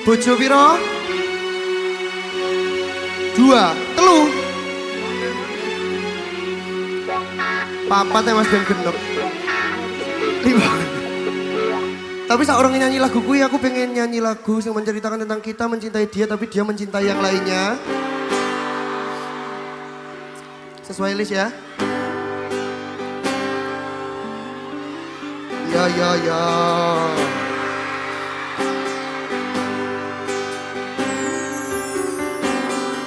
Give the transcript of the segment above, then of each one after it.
Bojo piro? 2, 3. 4 ya Mas ben genep. 5. Tapi saat orang nyanyi lagu kui, aku pengen nyanyi lagu yang menceritakan tentang kita mencintai dia tapi dia mencintai yang lainnya. Sesuai list ya. Ya ya ya.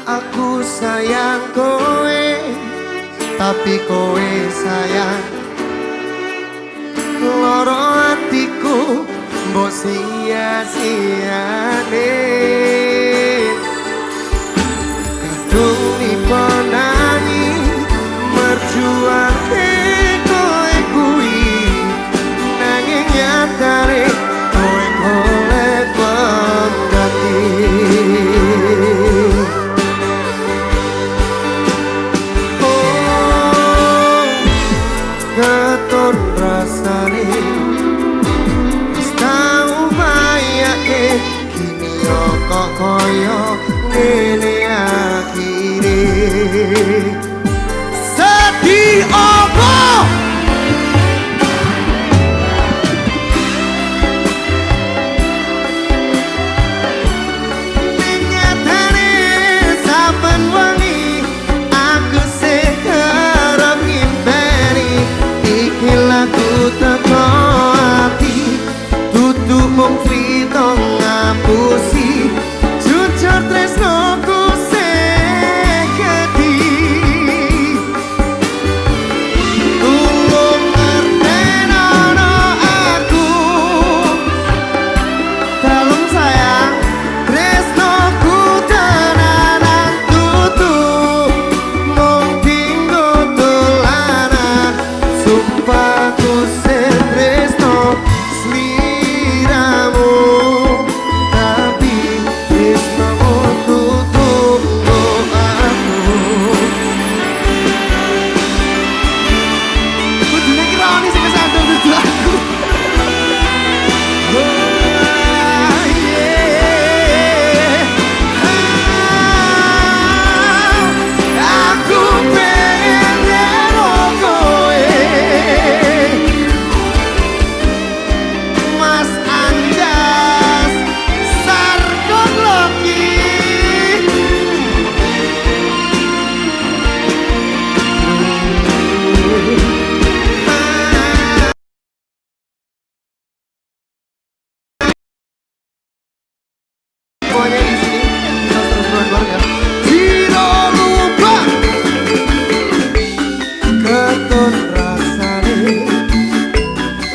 Aku sayang kowe, tapi kowe sayang loro hatiku mbok sia-siane. Kadung niponani merjuangke kowe kuwi, nanging nyatane kowe golek pengganti. Keton rasane wis tau bayake, kini yo kok koyo ngene akhire. Sedih opo? Ning nyatane saben wengi aku sing kerep ngimpeni. Iki lagu teko ati, dudu mung crita ngapusi. Jujur tresnoku sing gedhi, tulung ngertenono aku. Dalem sayang, tresnoku tenanan dudu mung dinggo dolanan. Sumpah ku sing tresno sliramu, tapi tresnomu dudu nggo aku. Kudune ki Roni sing kesandung dudu aku. Oh, yeah. Aku pengen ngero kowe, Mas Anjas Sargon Loki. Semuanya di sini kita seru-seruan bareng ya. Ciro lupa keton rasane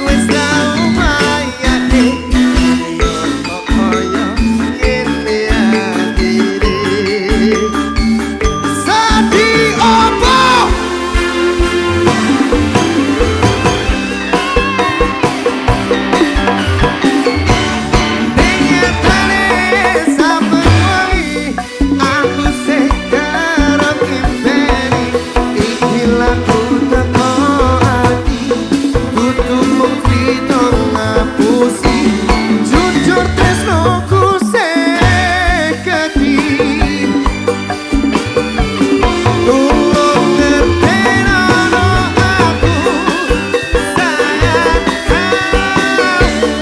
wis tau mayake, kok koyo ngene akhire. Sedih opo? Ning nyatane saben wengi aku sing kerep ngimpeni. Iki lagu teko ati, dudu mung crita ngapusi. Jujur tresnoku sing gedhi, tulung ngertenono aku. Sayang,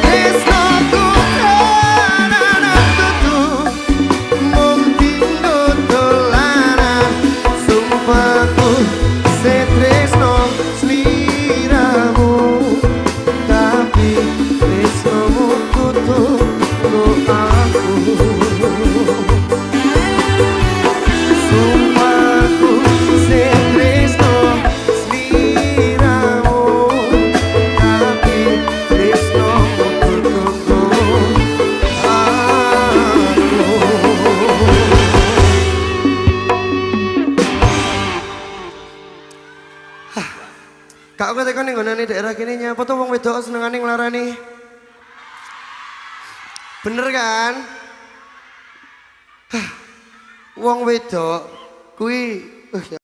tresnoku tenanan dudu mung dinggo dolanan. Sumpah ku sing tresno sliramu, tapi tresnomu kudu nggo aku. Sumpah ku sing tresno sliramu, tapi tresnomu kudu nggo aku. Kak, aku tekon ning ngonane daerah kene nyapa to wong wedok senengane nglarani. Bener kan? Hah, wong wedok kuwi ya